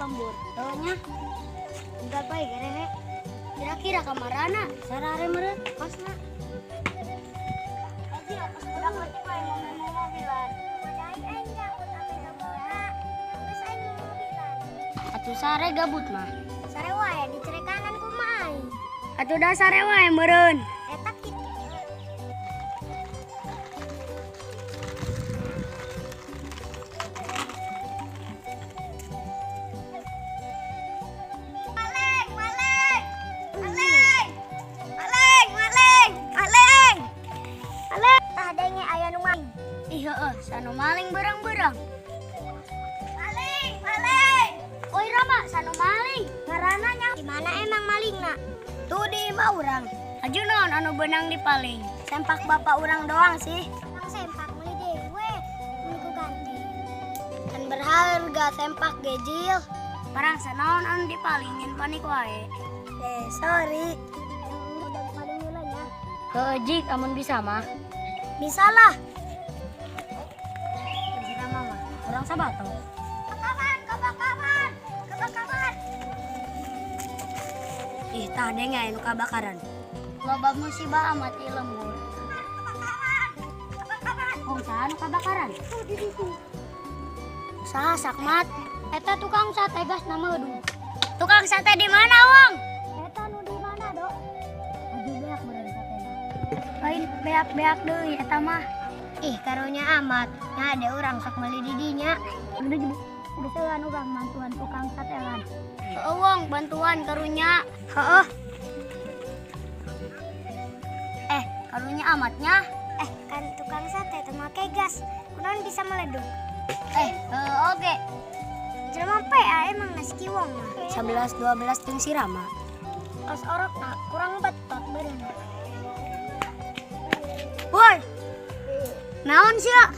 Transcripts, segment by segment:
Lembur. Heuh nya. Tinggal bae gerehe. Kira-kira kamarana? Sarare meureun kosna. Aji, pas budak leutik wae mobil-mobilan. Aing gabut ame bola. Geus aing mobilan. Atuh sare gabut mah. Sare wae dicerekanan kumaha aing. Atuh da sare wae meureun. Eta kitu. Maling, maling. Maling. Maling, maling, maling. Maling. Tah denge aya nu maling. Ih heueuh, sanu maling berang-berang. Maling, maling. Oi Rama, sanu maling. Ngaranna nya di mana emang malingna? Tuh di imah urang. Aju naon anu beunang dipaling? Sempak bapak urang doang sih. Emang sempak meuli dewe, meuli ku ganti. Kan berharga sempak gejil. Parang sanaon anu dipaling nyen panik wae. Eh, sorry. Udah paling nilainya. Heueuh jik amun bisa mah. Bisa lah. Si Rama mah urang sabato. Kebakaran, kebakaran, kebakaran. Ih tah denge aya nu kabakaran. Loba musibah amat di lembur. Kebakaran, kebakaran. Wong saha nu kabakaran? Tuh di situ. Saha sakmat? Eta tukang sate gas nama aduh. Tukang sate di mana, Wong? Eta nu di mana, Dok? Aduh beak meureun satena. Lain beak-beak deui eta mah. Ih, karunya amat. Nah, ada urang sok meuli di dinya. Udah geus urang bantuan tukang sate lan. Heueuh, Wong, bantuan karunya. Heueuh. Eh, karunya amatnya. Eh, kan tukang sate teu make gas. Kunaon bisa meleduk? Eh, heueuh oge. Jelema PA emang nasi kiwong mah. 11 12 jeung si Rama. Pas orokna kurang betot beureum. Woi. Naon sia?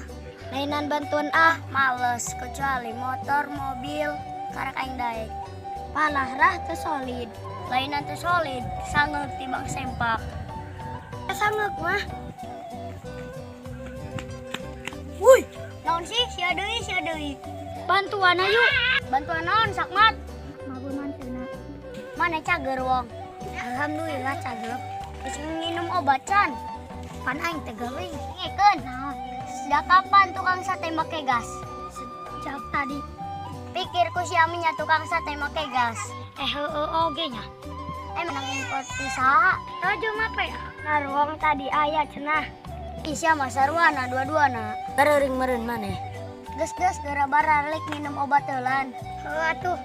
Lainan bantuan ah, Males kecuali motor, mobil, karek aing daek. Palah rah teu solid. Lainan teu solid, sangeuk tibang sempak. Sangeuk mah. Woi, naon sih? Sia deui, sia deui. Bantuan ayo. Bantuan naon sakmat? Magunan cenah. Mana cager wong? Alhamdulillah cager. Geus nginum obat can. Pan aing teh geuring. Ngekeun. Naon? Sejak kapan tukang sate make gas? Sejak tadi. Pikirku si Aminya tukang sate make gas. Eh heueuh oge nya. Eh menang impor ti saha? Rajo mah PA. Naruang tadi aya cenah. Ih sia mah sarwana dua-duana. Gareuring meureun maneh. Geus geus geura baralik minum obat heulan. Heueuh atuh.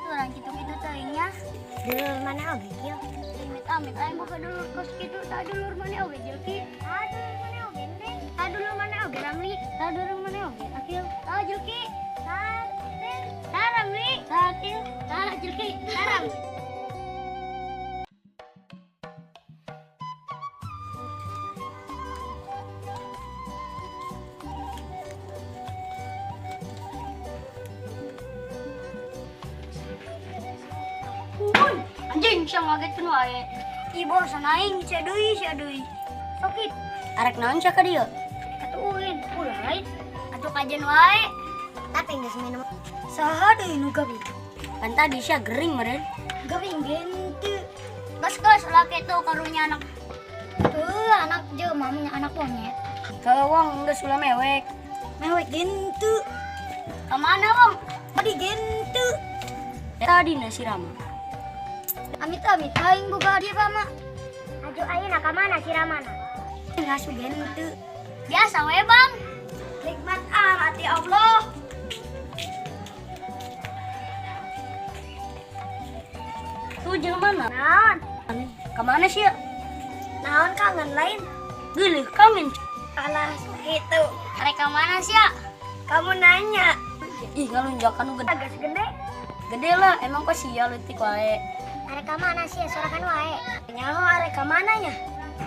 Urang kitu-kitu teuing nya. Dulur mana oge kieu? Amit amit aing boga dulur kos kitu tah dulur maneh oge Jelki. Ah, dulur mana oge Neng? Tah dulur maneh oge Ramli. Tah dulur maneh oge Akil. Tah Jelki. Tah, Neng. Tah Ramli. Tah Akil. Tah Jelki. Tah Ramli. Woi, anjing sia ngagetkeun wae. Ih bosan aing sia deui sia deui. Sakit. Arek naon sia ka dieu? Atuh ulin, ulah lain. Atuh kajen wae. Tapi geus minum. Saha deui nu gawing? Kan tadi sia gering meureun. Geuring henteu. Geus geus ulah kitu karunya anak. Tuh anak jelema mah anak monyet. Heueuh wong geus ulah mewek. Mewek henteu. Ka mana wong? Tadi henteu. Tadi na si Rama. Amit amit aing boga di Rama. Aju ayeuna ka mana si Ramana? Ngasu henteu. Biasa we bang. Nikmat amat ya Allah. Tuh jelema mana? Naon? Ka mana sih ya? Naon kangen lain? Geuleuh kangen. Alah gitu. Arek ka mana sih ya? Kamu nanya. Ih ngalunjak anu gede. Agak gede. Gede lah, emang kok sia leutik wae. Arek ka mana sih sorangan wae? Nyaho arek ka mana nya?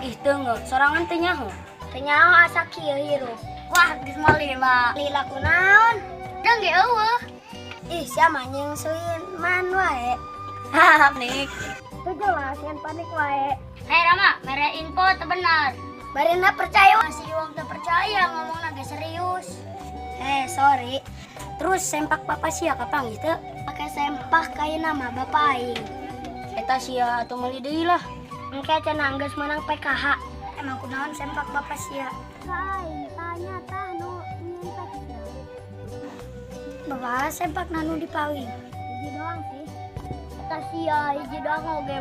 Ih teu sorangan teu nyaho. Teu nyaho asa kieu hirup. Wah, geus mah lila. Lila kunaon? Dang ge eueuh. Ih, sia mah nyengsuin man wae. Haha, panik. Teu jelas ngan panik wae. Hei Rama, mere info teu benar. Barina percaya. Masih Iwang teu percaya ngomongna ge serius. Eh, sorry. Terus sempak papa sia kapanggih teu? Pakai sempak kayak nama bapak aing. Eta sia atuh meuli deui lah. Engke cenah geus menang PKH. Emang kunaon sempak bapak sia? Aing tanya tah nu nyempek. Bapak sempak nanu dipawing. Hiji doang sih. Eta sia hiji doang oge.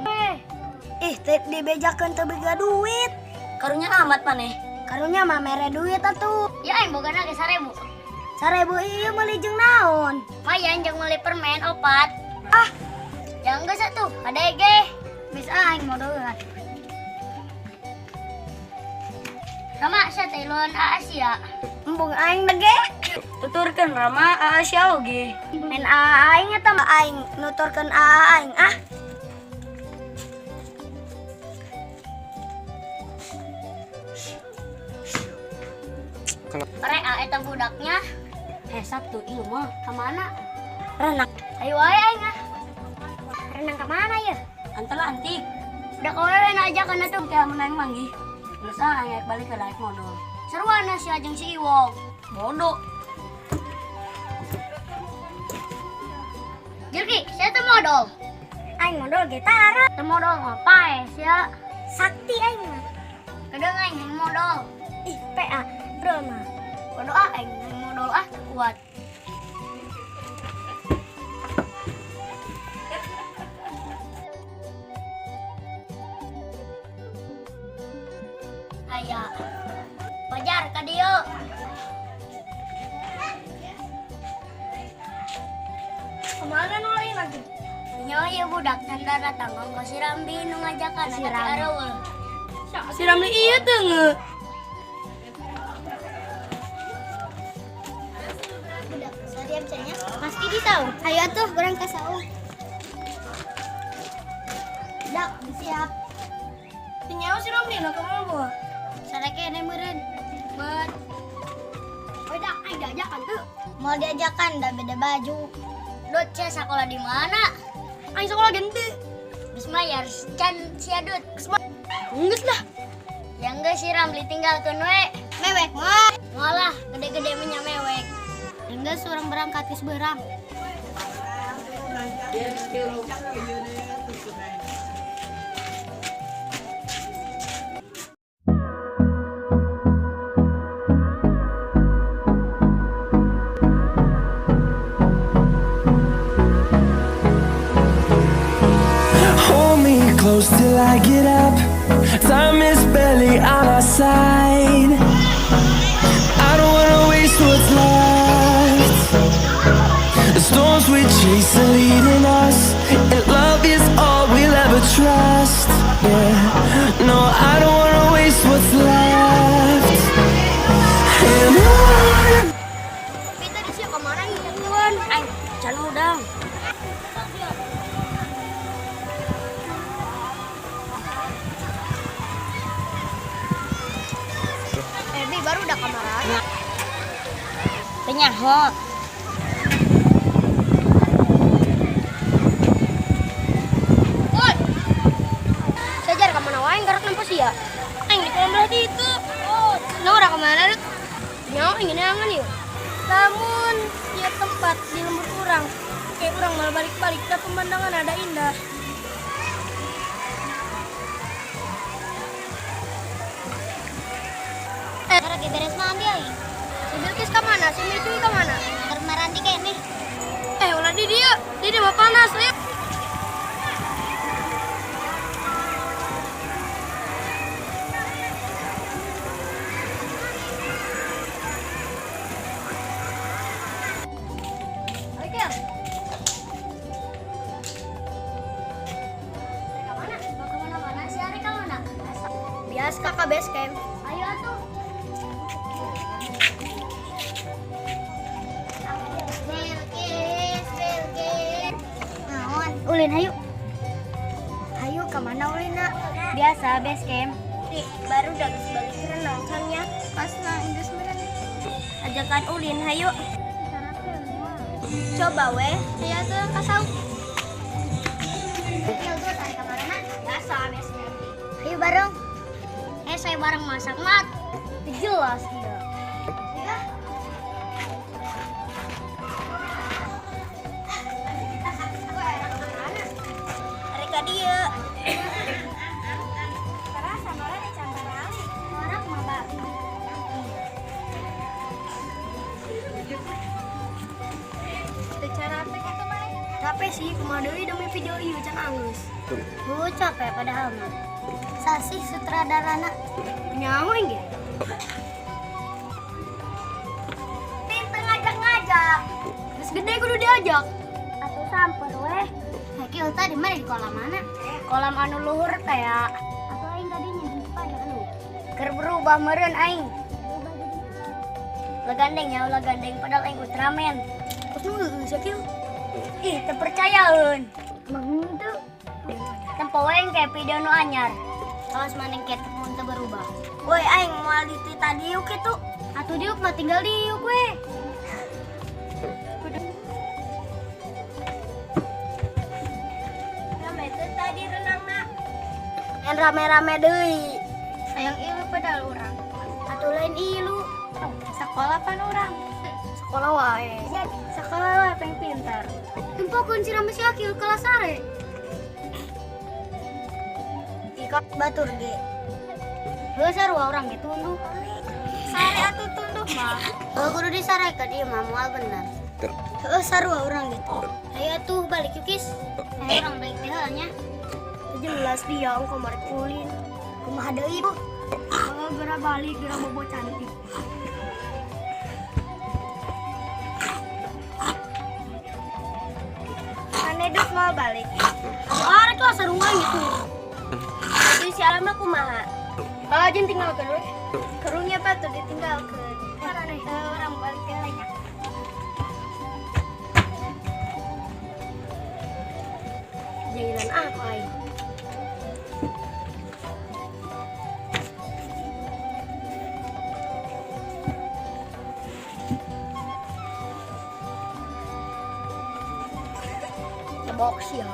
Ih, teu dibejakeun teu boga duit. Karunya amat maneh. Karunya mah mere duit atuh. Ya aing bogana ge 1000. 1000 ieu meuli jeung naon? Mayan jeung meuli permen opat. Ah, Yang geus atuh, ada ge. Bisa aing modolan. Rama sia teh luan Asia. Embung aing dege. Tuturkeun Rama Asia oge. Men aing eta mah Aing nuturkeun aing ah. Pare a eta budaknya. Hesap tuh ieu mah. Ka mana? Renang. Ayo wae aing ah. Renang ka mana ya? Antela antik. Udah kowe aja kana tuh. Kayak mun aing manggih. Terus ah aing balik ke laik modal. Seruan si ajeng si Iwong. Bodoh. Jirki, saya tuh modal. Aing modal gitar. Teu modal apa ya? Sakti aing mah. Kadang aing yang modal. Ih, PA. Bro mah. Bodoh ah aing yang modal ah teu kuat. Aya. Wajar ka dieu. Kemana nu lain lagi? Nyawa ieu budak tanda datang ka si Rambi nu ngajakan Si tapi Rambi. areueuh. Si Ramli iya tuh nge. Budak sariam cenah pasti di saung. Ayo tuh berang ke saung. Dak, siap. Tinyawa si Ramli na kamu bawa. Sareke ene meureun. Bet. Udah, aing diajakan tuh. Mau diajakan dah beda baju. Dot sia sekolah di mana? Aing sekolah ganti. Geus mayar can sia dut. Geus lah. Yang geus si Ramli tinggalkeun we. Mewek mah. Moal gede-gede menya mewek. Geus urang berangkat geus beurang. Hold me close till I get up. Time is barely on our side. I don't wanna waste what's left. The storms we chase are leading us, and love is all we'll ever trust. Yeah, no, I don't wanna waste what's left. And on Tapi tadi sia kemana ngikuan? Aing can udang. Ebi baru udah kemarin. Penyaho. Pun. Sajar kemana wae gerak nempo sia. Aing di kolam berarti itu. Oh, lu ora kemana Dut? Nyawa ingin angan yuk. Namun ya tempat di lembur urang. Kayak urang malah balik-balik, tapi pemandangan ada indah. Lagi beres mandi aing. Si Bilkis kemana? Si Mircuy kemana? Termarandi kene. Eh, ulah di dia. Di dia mau panas, ayo. Ayo. Mereka mana? Mau kemana-mana? Si Ari kemana? Bias kakak base camp. Ayo atuh. Bilkis, Bilkis. Naon? Ulin, ayo. Ayo kemana Ulina? Biasa base camp. Nih, baru udah geus balik renang kan ya. Pas na geus meureun. Ajakan Ulin, hayu. Coba weh. Ayo tuh ka saung. Ayo tuh tarik kemana? Biasa base camp. Ayo bareng. Eh, saya bareng masak mat. Jelas dia. Ya. Reka dia. Terasa malah dicantarali. Orang mabak. Secara apa gitu mah? Capek sih, kumaha deui demi video ieu can anggeus. Gue capek padahal mah. Sasih sutradarana nyaho ge. Pinter ngajak-ngajak. Geus gede kudu diajak. Atuh samper weh. Kaki tadi mana di kolam mana? Kolam anu luhur teh ya. Atau aing tadi nyebut pada anu. Keur berubah meureun aing. Ulah gandeng ya, ulah gandeng padahal aing Ultraman. Terus nu heueuh sia kieu. Ih, teu percayaeun. Emang henteu. Tempo wae kayak video nu anyar. Awas maneng kayak mun teu berubah. Woi aing moal di tadi yuk kitu. Atuh diuk mah tinggal diuk we. Rame teu tadi renangna. Yang rame-rame deui. Hayang ilu padahal urang. Atuh lain ilu. Sekolah pan urang. Sekolah wae. Sekolah wae peng pintar. Tempokeun si rame si Akil kelas sare. Ikat batur ge. Heuh sarua urang ge tunduh. Sare atuh tunduh mah. Heuh kudu disarekeun ieu mah moal bener. Heuh sarua urang ge. Ayo atuh balik yuk Kis. Ayo urang balik teh heula nya. Jelas dia engkau kamar kulin. Kumaha deui bu? Oh, geura balik geura bobo cantik. Ane dus mau balik. Arek lah sarua gitu. Terus si Alam kumaha? Ajen tinggalkeun we. Kerungnya apa tuh ditinggalkeun? Aneh urang balik teh heula nya. Jahilan aku aing. Box ya.